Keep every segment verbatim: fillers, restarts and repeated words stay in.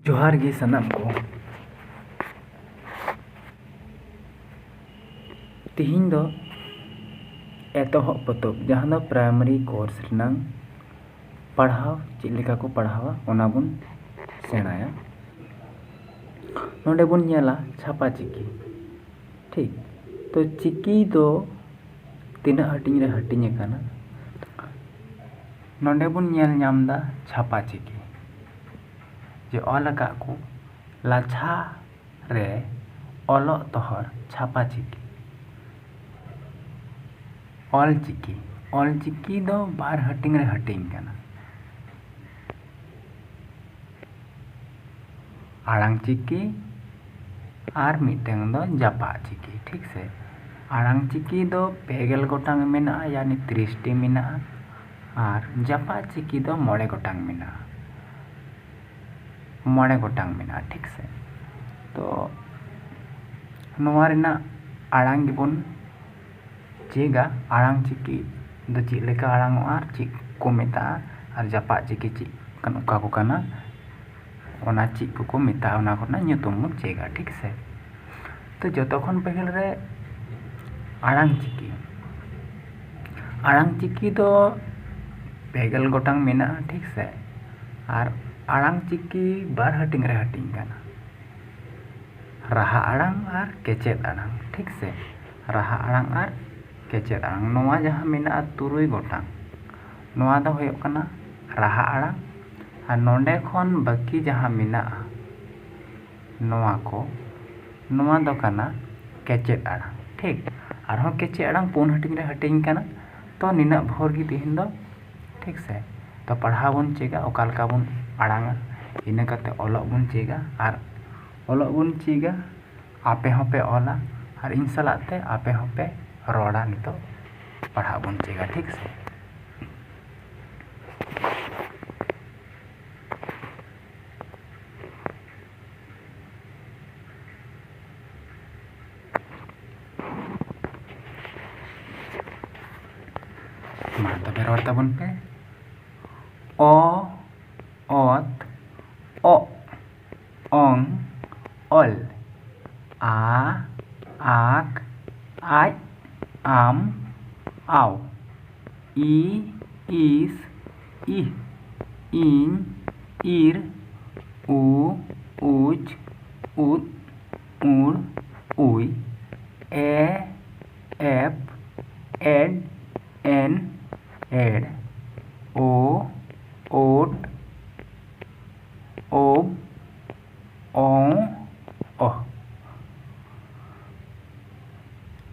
ᱡᱚᱦᱟᱨ ᱜᱮ ᱥᱟᱱᱟᱢ ᱠᱚ᱾ ᱛᱤᱦᱤᱧ ᱫᱚ ᱮᱛᱚᱦᱚᱵ ᱯᱚᱛᱚᱵ, ᱡᱟᱦᱟᱸ ᱫᱚ primary course ᱨᱮᱱᱟᱝ ᱯᱟᱲᱦᱟᱣ ᱪᱮᱫ ᱞᱮᱠᱟ ᱠᱚ ᱯᱟᱲᱦᱟᱣᱟ, ᱚᱱᱟ ᱵᱚᱱ ᱥᱮᱬᱟᱭᱟ᱾ ᱱᱚᱰᱮ ᱵᱚᱱ ᱧᱮᱞᱟ ᱪᱷᱟᱯᱟ ᱪᱤᱠᱤ᱾ ᱴᱷᱤᱠ, ᱛᱚ ᱪᱤᱠᱤ ᱫᱚ ᱛᱤᱱᱟᱹᱜ ᱦᱟᱹᱴᱤᱧ ᱨᱮ ᱦᱟᱹᱴᱤᱧ ᱟᱠᱟᱱᱟ? ᱱᱚᱰᱮ ᱵᱚᱱ ᱧᱮᱞ ᱧᱟᱢ ᱮᱫᱟ ᱪᱷᱟᱯᱟ ᱪᱤᱠᱤ, ᱡᱮ ᱚᱞ ᱟᱠᱟᱫ ᱠᱚ ᱞᱟᱪᱷᱟ ᱨᱮ ᱚᱞᱚᱜ ᱛᱚᱦᱚᱨ ᱪᱷᱟᱯᱟ ᱪᱤᱠᱤ᱾ ᱚᱞ ᱪᱤᱠᱤ, ᱚᱞ ᱪᱤᱠᱤ ᱫᱚ ᱵᱟᱨ ᱦᱟᱹᱴᱤᱧ ᱨᱮ ᱦᱟᱹᱴᱤᱧ ᱠᱟᱱᱟ, ᱟᱲᱟᱝ ᱪᱤᱠᱤ ᱟᱨ ᱢᱤᱫᱴᱟᱝ ᱫᱚ ᱡᱟᱯᱟᱜ ᱪᱤᱠᱤ, ᱴᱷᱤᱠ ᱥᱮ? ᱟᱲᱟᱝ ᱪᱤᱠᱤ ᱫᱚ ᱯᱮ ᱜᱮᱞ ᱜᱚᱴᱟᱝ ᱢᱮᱱᱟᱜᱼᱟ, ᱭᱟᱱᱤ ᱛᱤᱨᱤᱥ ᱴᱤ ᱢᱮᱱᱟᱜᱼᱟ, ᱟᱨ ᱡᱟᱯᱟᱜ ᱪᱤᱠᱤ ᱫᱚ ᱢᱚᱬᱮ ᱜᱚᱴᱟᱝ ᱢᱮᱱᱟᱜᱼᱟ, ᱢᱚᱬᱮ ᱜᱚᱴᱟᱝ ᱢᱮᱱᱟᱜᱼᱟ, ᱴᱷᱤᱠ ᱥᱮ? ᱛᱚ ᱱᱚᱣᱟ ᱨᱮᱱᱟᱜ ᱟᱲᱟᱝ ᱜᱮᱵᱚᱱ ᱪᱮᱫᱟ, ᱟᱲᱟᱝ ᱪᱤᱠᱤ ᱫᱚ ᱪᱮᱫ ᱞᱮᱠᱟ ᱟᱲᱟᱝᱚᱜᱼᱟ ᱟᱨ ᱪᱮᱫ ᱠᱚ ᱢᱮᱛᱟᱜᱼᱟ, ᱟᱨ ᱡᱟᱯᱟᱜ ᱪᱤᱠᱤ ᱪᱮᱫ ᱠᱟᱱ, ᱚᱠᱟ ᱠᱚ ᱠᱟᱱᱟ, ᱚᱱᱟ ᱪᱮᱫ ᱠᱚᱠᱚ ᱢᱮᱛᱟᱜᱼᱟ, ᱚᱱᱟ ᱠᱚᱨᱮᱱᱟᱜ ᱧᱩᱛᱩᱢ ᱵᱚᱱ ᱪᱮᱫᱟ, ᱴᱷᱤᱠ ᱥᱮ? ᱛᱚ ᱡᱚᱛᱚ ᱠᱷᱚᱱ ᱯᱟᱹᱦᱤᱞ ᱨᱮ ᱟᱲᱟᱝ ᱪᱤᱠᱤ᱾ ᱟᱲᱟᱝ ᱪᱤᱠᱤ ᱫᱚ ᱯᱮ ᱜᱮᱞ ᱜᱚᱴᱟᱝ ᱢᱮᱱᱟᱜᱼᱟ, ᱴᱷᱤᱠ ᱥᱮ? ᱟᱨ ᱟᱲᱟᱝ ᱪᱤᱠᱤ ᱵᱟᱨ ᱦᱟᱹᱴᱤᱧ ᱨᱮ ᱦᱟᱹᱴᱤᱧ ᱠᱟᱱᱟ, ᱨᱟᱦᱟ ᱟᱲᱟᱝ ᱟᱨ ᱠᱮᱪᱮᱫ ᱟᱲᱟᱝ, ᱴᱷᱤᱠ ᱥᱮ? ᱨᱟᱦᱟ ᱟᱲᱟᱝ ᱟᱨ ᱠᱮᱪᱮᱫ ᱟᱲᱟᱝ, ᱱᱚᱣᱟ ᱡᱟᱦᱟᱸ ᱢᱮᱱᱟᱜᱼᱟ ᱛᱩᱨᱩᱭ ᱜᱚᱴᱟᱝ, ᱱᱚᱣᱟ ᱫᱚ ᱦᱩᱭᱩᱜ ᱠᱟᱱᱟ ᱨᱟᱦᱟ ᱟᱲᱟᱝ᱾ ᱟᱨ ᱱᱚᱰᱮ ᱠᱷᱚᱱ ᱵᱟᱹᱠᱤ ᱡᱟᱦᱟᱸ ᱢᱮᱱᱟᱜᱼᱟ, ᱱᱚᱣᱟ ᱠᱚ, ᱱᱚᱣᱟ ᱫᱚ ᱠᱟᱱᱟ ᱠᱮᱪᱮᱫ ᱟᱲᱟᱝ, ᱴᱷᱤᱠ᱾ ᱟᱨᱦᱚᱸ ᱠᱮᱪᱮᱫ ᱟᱲᱟᱝ ᱯᱩᱱ ᱦᱟᱹᱴᱤᱧ ᱨᱮ ᱦᱟᱹᱴᱤᱧ ᱠᱟᱱᱟ᱾ ᱛᱚ ᱱᱤᱱᱟᱹᱜ ᱵᱷᱳᱨ ᱜᱮ ᱛᱮᱦᱮᱧ ᱫᱚ, ᱴᱷᱤᱠ ᱥᱮ? ᱛᱚ ᱯᱟᱲᱦᱟᱣ ᱵᱚᱱ ᱪᱮᱫᱟ ᱚᱠᱟ ᱞᱮᱠᱟ ᱵᱚᱱ ᱟᱲᱟᱝᱟ, ᱤᱱᱟᱹ ᱠᱟᱛᱮ ᱚᱞᱚᱜ ᱵᱚᱱ ᱪᱮᱫᱟ, ᱟᱨ ᱚᱞᱚᱜ ᱵᱚᱱ ᱪᱮᱫᱟ, ᱟᱯᱮ ᱦᱚᱸᱯᱮ ᱚᱞᱟ ᱟᱨ ᱤᱧ ᱥᱟᱞᱟᱜ ᱛᱮ ᱟᱯᱮ ᱦᱚᱸᱯᱮ ᱨᱚᱲᱟ᱾ ᱱᱤᱛᱚᱜ ᱯᱟᱲᱦᱟᱜ ᱵᱚᱱ ᱪᱮᱫᱟ, ᱴᱷᱤᱠ ᱥᱮ? ᱢᱟ ᱛᱚᱵᱮ ᱨᱚᱲ ᱛᱟᱵᱚᱱ ᱯᱮ᱾ ᱚ, ᱚᱛ, ᱚᱜ᱾ ᱚᱝ, ᱚᱞ᱾ ᱟ, ᱟᱠ, ᱟᱡ, ᱟᱢ, ᱟᱣ᱾ ᱤ, ᱤᱥ, ᱤᱦ, ᱤᱧ, ᱤᱨ᱾ ᱩ, ᱩᱪ, ᱩᱫ, ᱩᱲ, ᱩᱭ᱾ ᱮ, ᱮᱯ, ᱮᱰ, ᱮᱱ, ᱮᱲ᱾ ᱳ, ᱳᱴ, ᱳᱵ, ᱚᱸ, ᱚᱦ᱾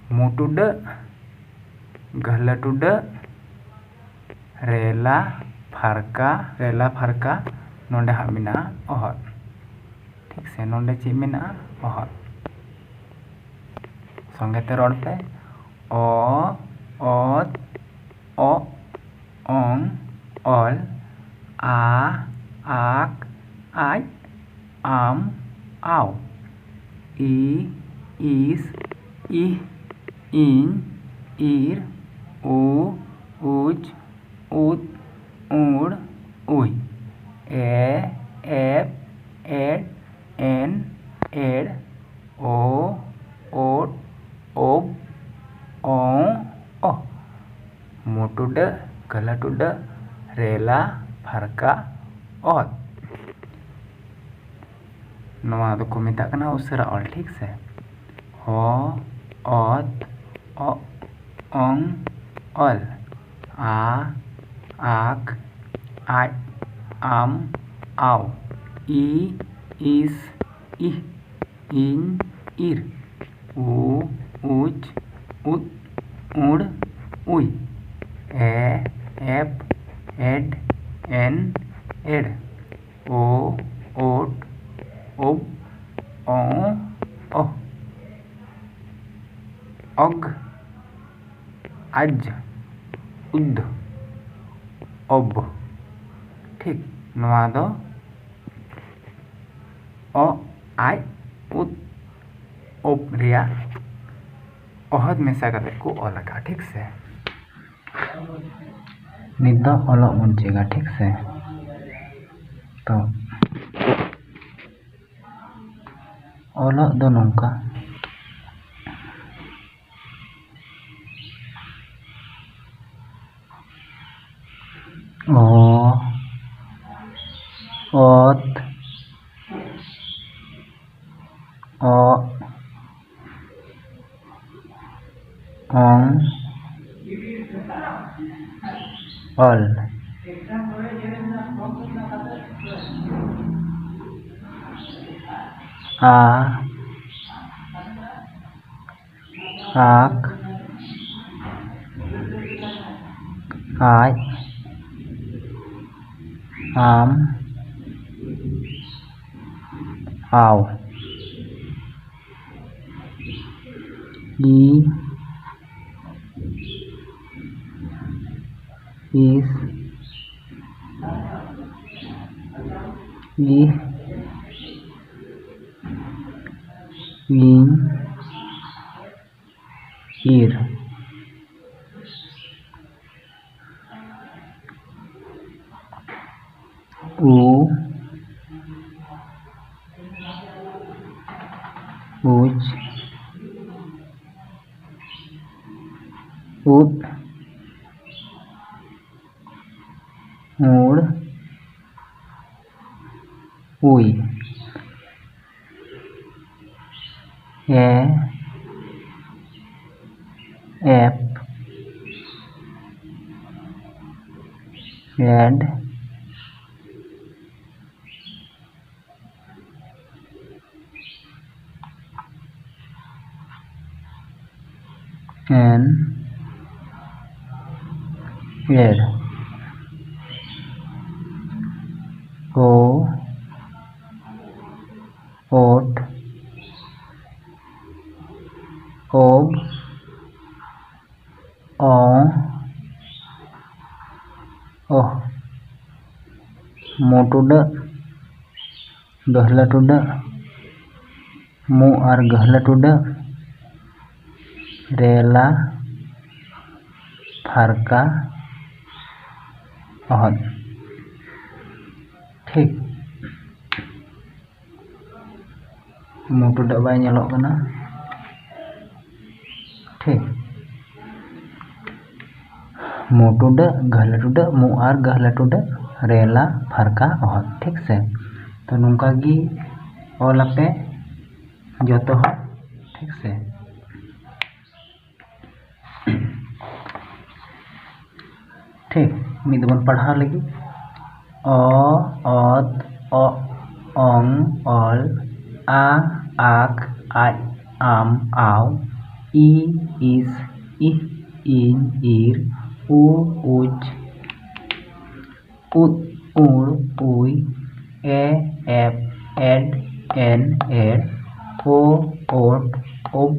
ᱢᱩ ᱴᱩᱰᱟᱹᱜ, ᱜᱟᱹᱦᱞᱟᱹ ᱴᱩᱰᱟᱹᱜ, ᱨᱮᱞᱟ ᱯᱷᱟᱨᱠᱟ, ᱨᱮᱞᱟ ᱯᱷᱟᱨᱠᱟ, ᱱᱚᱰᱮ ᱦᱟᱸᱜ ᱢᱮᱱᱟᱜᱼᱟ ᱚᱦᱚᱫ᱾ ᱴᱷᱤᱠ ᱥᱮ, ᱱᱚᱰᱮ ᱪᱮᱫ ᱢᱮᱱᱟᱜᱼᱟ? ᱚᱦᱚᱫ᱾ ᱥᱚᱸᱜᱮ ᱛᱮ ᱨᱚᱲ ᱯᱮ᱾ ᱚ, ᱚᱛ, ᱚᱜ, ᱚᱝ, ᱚᱞ, ᱟ, ᱟᱠ, ᱟᱡ, ᱟᱢ, ᱟᱣ᱾ ᱤ, ᱤᱥ, ᱤᱦ, ᱤᱧ, ᱤᱨ, ᱩ, ᱩᱪ, ᱩᱫ, ᱩᱲ, ᱩᱭ᱾ ᱮ, ᱮᱯ, ᱮᱰ, ᱮᱱ, ᱮᱲ᱾ ᱳ, ᱳᱴ, ᱳᱵ, ᱚᱸ, ᱚᱦ᱾ ᱢᱩ ᱴᱩᱰᱟᱹᱜ, ᱜᱟᱹᱦᱞᱟᱹ ᱴᱩᱰᱟᱹᱜ, ᱨᱮᱞᱟ ᱯᱷᱟᱨᱠᱟ ᱚᱛ᱾ ᱱᱚᱣᱟ ᱫᱚᱠᱚ ᱢᱮᱛᱟᱜ ᱠᱟᱱᱟ ᱩᱥᱟᱹᱨᱟ ᱚᱞ, ᱴᱷᱤᱠ ᱥᱮ? ᱦᱚ, ᱚᱛ, ᱚᱜ, ᱚᱝ, ᱚᱞ᱾ ᱟ, ᱟᱠ, ᱟᱡ, ᱟᱢ, ᱟᱣ᱾ ᱤ, ᱤᱥ, ᱤᱦ, ᱤᱧ, ᱤᱨ᱾ ᱩ, ᱩᱪ, ᱩᱫ, ᱩᱲ, ᱩᱭ᱾ ᱮ, ᱮᱯ, ᱮᱰ, ᱮᱱ, ᱮᱲ᱾ ᱳ, ᱳᱴ, ᱳᱵ, ᱚᱸ, ᱚᱦ᱾ ᱚᱜᱽ, ᱟᱡᱽ, ᱩᱫᱽ, ᱚᱵᱽ᱾ ᱴᱷᱤᱠ, ᱱᱚᱣᱟ ᱫᱚ ᱚ, ᱟᱡ, ᱩᱫ, ᱚᱵᱽ ᱨᱮᱭᱟᱜ ᱚᱦᱚᱫ ᱢᱮᱥᱟ ᱠᱟᱛᱮ ᱠᱚ ᱚᱞ ᱟᱠᱟᱫᱼᱟ, ᱴᱷᱤᱠ ᱥᱮ? ᱱᱤᱛ ᱫᱚ ᱚᱞᱚᱜ ᱵᱚᱱ ᱪᱮᱫᱟ, ᱴᱷᱤᱠ ᱥᱮ? ᱛᱚ, ᱚᱞᱚᱜ ᱫᱚ ᱱᱚᱝᱠᱟ: ᱚ, ᱚᱛ, ᱚᱜ, ᱚᱝ, ᱚᱞ, ᱟ, ᱟᱠ, ᱟᱡ, ᱟᱢ, ᱟᱣ, ᱤ, ᱤᱥ, ᱤᱦ, ᱤᱧ, ᱤᱨ, ᱩ, ᱩᱪ, ᱩᱫ, ᱩᱲ, ᱩᱭ᱾ ᱮ, ᱮᱯ, ᱮᱰ, ᱮᱱ, ᱮᱰ, ᱳ, ᱳᱴ, ᱳᱵ, ᱚ, ᱚᱦ, ᱢᱩ ᱴᱩᱰᱟᱹᱜ, ᱜᱟᱹᱦᱞᱟᱹ ᱴᱩᱰᱟᱹᱜ, ᱢᱩ ᱟᱨ ᱜᱟᱹᱦᱞᱟᱹ ᱴᱩᱰᱟᱹᱜ, ᱨᱮᱞᱟ, ᱯᱷᱟᱨᱠᱟ, ᱚᱦᱚᱫ᱾ ᱴᱷᱤᱠ᱾ ᱢᱩ ᱴᱩᱰᱟᱹᱜ ᱵᱟᱭ ᱧᱮᱞᱚᱜ ᱠᱟᱱᱟ᱾ ᱴᱷᱤᱠ, ᱢᱩ ᱴᱩᱰᱟᱹᱜ, ᱜᱟᱹᱦᱞᱟᱹ ᱴᱩᱰᱟᱹᱜ, ᱢᱩ ᱟᱨ ᱜᱟᱹᱦᱞᱟᱹ ᱴᱩᱰᱟᱹᱜ, ᱨᱮᱞᱟ ᱯᱷᱟᱨᱠᱟ ᱚᱦᱚᱫ᱾ ᱴᱷᱤᱠ ᱥᱮ? ᱛᱚ ᱱᱚᱝᱠᱟ ᱜᱮ ᱚᱞ ᱟᱯᱮ ᱡᱚᱛᱚ ᱦᱚᱲ᱾ ᱴᱷᱤᱠ ᱥᱮ? ᱴᱷᱤᱠ, ᱢᱤᱫ ᱫᱚᱵᱚᱱ ᱯᱟᱲᱦᱟᱣ ᱞᱟᱹᱜᱤᱫ᱾ ᱚ, ᱚᱛ, ᱚᱜ, ᱚᱝ, ᱚᱞ, ᱟ, ᱟᱠ, ᱟᱡ, ᱟᱢ, ᱟᱣ, ᱤ, ᱤᱥ, ᱤᱦ, ᱤᱧ, ᱤᱨ, ᱩ, ᱩᱪ, ᱩᱫ, ᱩᱲ, ᱩᱭ, ᱮ, ᱮᱯ, ᱮᱰ, ᱮᱱ, ᱮᱲ, ᱳ, ᱳᱴ, ᱳᱵ,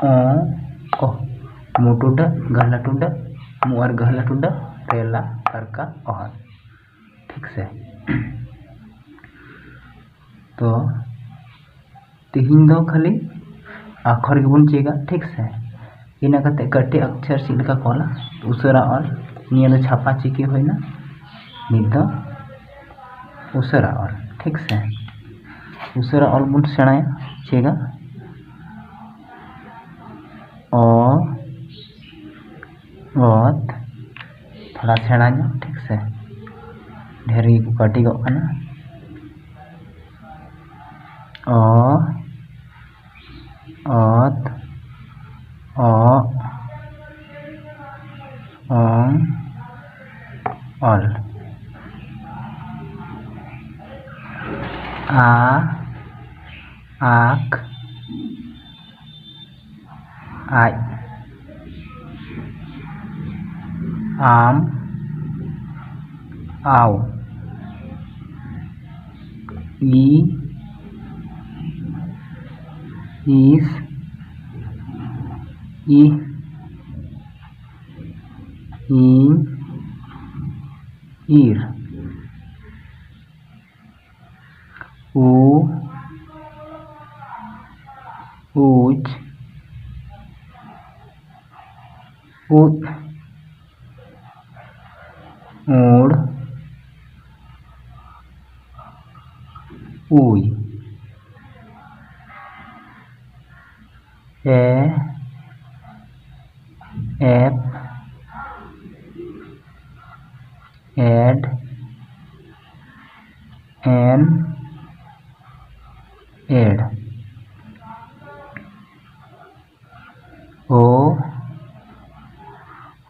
ᱚ, ᱚᱦ᱾ ᱢᱩ ᱴᱩᱰᱟᱹᱜ, ᱜᱟᱹᱦᱞᱟᱹ ᱴᱩᱰᱟᱹᱜ, ᱢᱩ ᱟᱨ ᱜᱟᱹᱦᱞᱟᱹ ᱴᱩᱰᱟᱹᱜ, ᱨᱮᱞᱟ ᱯᱷᱟᱨᱠᱟ ᱚᱦᱚᱫ᱾ ᱴᱷᱤᱠ ᱥᱮ? ᱛᱚ ᱛᱮᱦᱮᱧ ᱫᱚ ᱠᱷᱟᱹᱞᱤ ᱟᱠᱷᱚᱨ ᱜᱮᱵᱚᱱ ᱪᱮᱠᱟ, ᱴᱷᱤᱠ ᱥᱮ? ᱤᱱᱟᱹ ᱠᱟᱛᱮ ᱠᱟᱹᱴᱤᱡ ᱚᱠᱠᱷᱚᱨ ᱪᱮᱫ ᱞᱮᱠᱟ ᱠᱚ ᱚᱞᱟ, ᱩᱥᱟᱹᱨᱟ ᱚᱞ᱾ ᱱᱤᱭᱟᱹ ᱫᱚ ᱪᱷᱟᱯᱟ ᱪᱤᱠᱤ ᱦᱩᱭᱱᱟ, ᱱᱤᱛ ᱫᱚ ᱩᱥᱟᱹᱨᱟ ᱚᱞ, ᱴᱷᱤᱠ ᱥᱮ? ᱩᱥᱟᱹᱨᱟ ᱚᱞ ᱵᱚᱱ ᱥᱮᱬᱟᱭᱟ, ᱪᱮᱠᱟ? ᱚ, ᱚᱛ, ᱛᱷᱚᱲᱟ ᱥᱮᱬᱟ ᱧᱚᱜ, ᱴᱷᱤᱠ ᱥᱮ? ᱰᱷᱮᱨ ᱜᱮᱠᱚ ᱠᱟᱹᱴᱤᱡᱚᱜ ᱠᱟᱱᱟ᱾ ᱚ, ᱚᱛ, ᱚᱜ, ᱚᱝ, ᱚᱞ᱾ ᱟ, ᱟᱠ, ᱟᱡ, ᱟᱢ, ᱟᱣ, ᱤ, ᱤᱥ, ᱤᱦ, ᱤᱧ, ᱤᱨ, ᱩ, ᱩᱪ, ᱩᱫ, ᱩᱲ, ᱩᱭ᱾ ᱮ ᱮᱯ ᱮᱰ ᱮᱱ ᱮᱰ ᱳ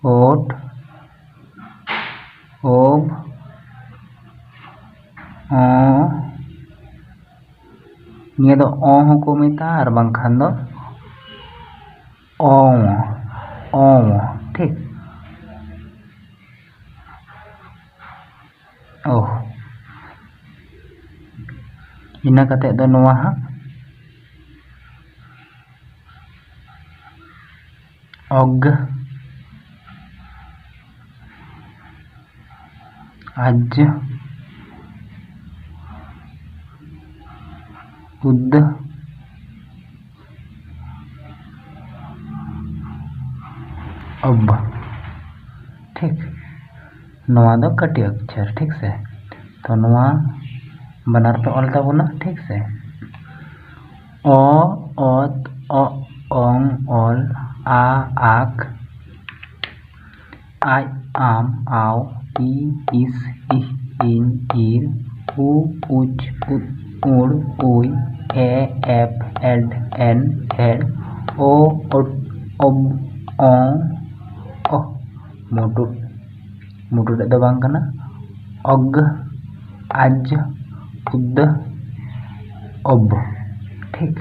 ᱳᱴ ᱳᱵ ᱚᱸ᱾ ᱱᱤᱭᱟᱹ ᱫᱚ ᱚᱸ ᱦᱚᱸᱠᱚ ᱢᱮᱛᱟᱜᱼᱟ, ᱟᱨ ᱵᱟᱝᱠᱷᱟᱱ ᱫᱚ ᱚᱸ, ᱚᱸ, ᱴᱷᱤᱠ᱾ ᱳᱦ, ᱤᱱᱟᱹ ᱠᱟᱛᱮ ᱫᱚ ᱱᱚᱣᱟ ᱦᱟᱸᱜ ᱚᱜᱽ, ᱟᱡᱽ, ᱩᱫᱽ, ᱚᱵᱽ᱾ ᱴᱷᱤᱠ, ᱱᱚᱣᱟ ᱫᱚ ᱠᱟᱹᱴᱤᱡ ᱚᱠᱠᱷᱚᱨ, ᱴᱷᱤᱠ ᱥᱮ? ᱛᱚ ᱱᱚᱣᱟ ᱵᱟᱱᱟᱨ ᱯᱮ ᱚᱞ ᱛᱟᱵᱚᱱᱟ, ᱴᱷᱤᱠ ᱥᱮ? ᱚ, ᱚᱛ, ᱚᱜ, ᱚᱝ, ᱚᱞ, ᱟ, ᱟᱠ, ᱟᱡ, ᱟᱢ, ᱟᱣ, ᱤ, ᱤᱥ, ᱤᱦ, ᱤᱧ, ᱤᱨ, ᱩ, ᱩᱪ, ᱩᱫ, ᱩᱲ, ᱩᱭ, ᱮ, ᱮᱯ, ᱮᱰ, ᱮᱱ, ᱮᱲ, ᱳ, ᱳᱴ, ᱳᱵ, ᱚᱝ, ᱚᱦ, ᱢᱩᱰᱩᱫ, ᱢᱩᱰᱩᱫ ᱫᱚ ᱵᱟᱝ ᱠᱟᱱᱟ, ᱚᱜᱽ, ᱟᱡᱽ, ᱩᱫᱽ, ᱚᱵᱽ᱾ ᱴᱷᱤᱠ?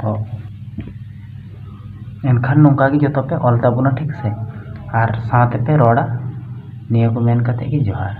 ᱛᱚ ᱮᱱᱠᱷᱟᱱ ᱱᱚᱝᱠᱟ ᱜᱮ ᱡᱚᱛᱚ ᱯᱮ ᱚᱞ ᱛᱟᱵᱚᱱᱟ, ᱴᱷᱤᱠ ᱥᱮ? ᱟᱨ ᱥᱟᱶᱛᱮ ᱯᱮ ᱨᱚᱲᱟ᱾ ᱱᱤᱭᱟᱹ ᱠᱚ ᱢᱮᱱ ᱠᱟᱛᱮ ᱜᱮ ᱡᱚᱦᱟᱨ᱾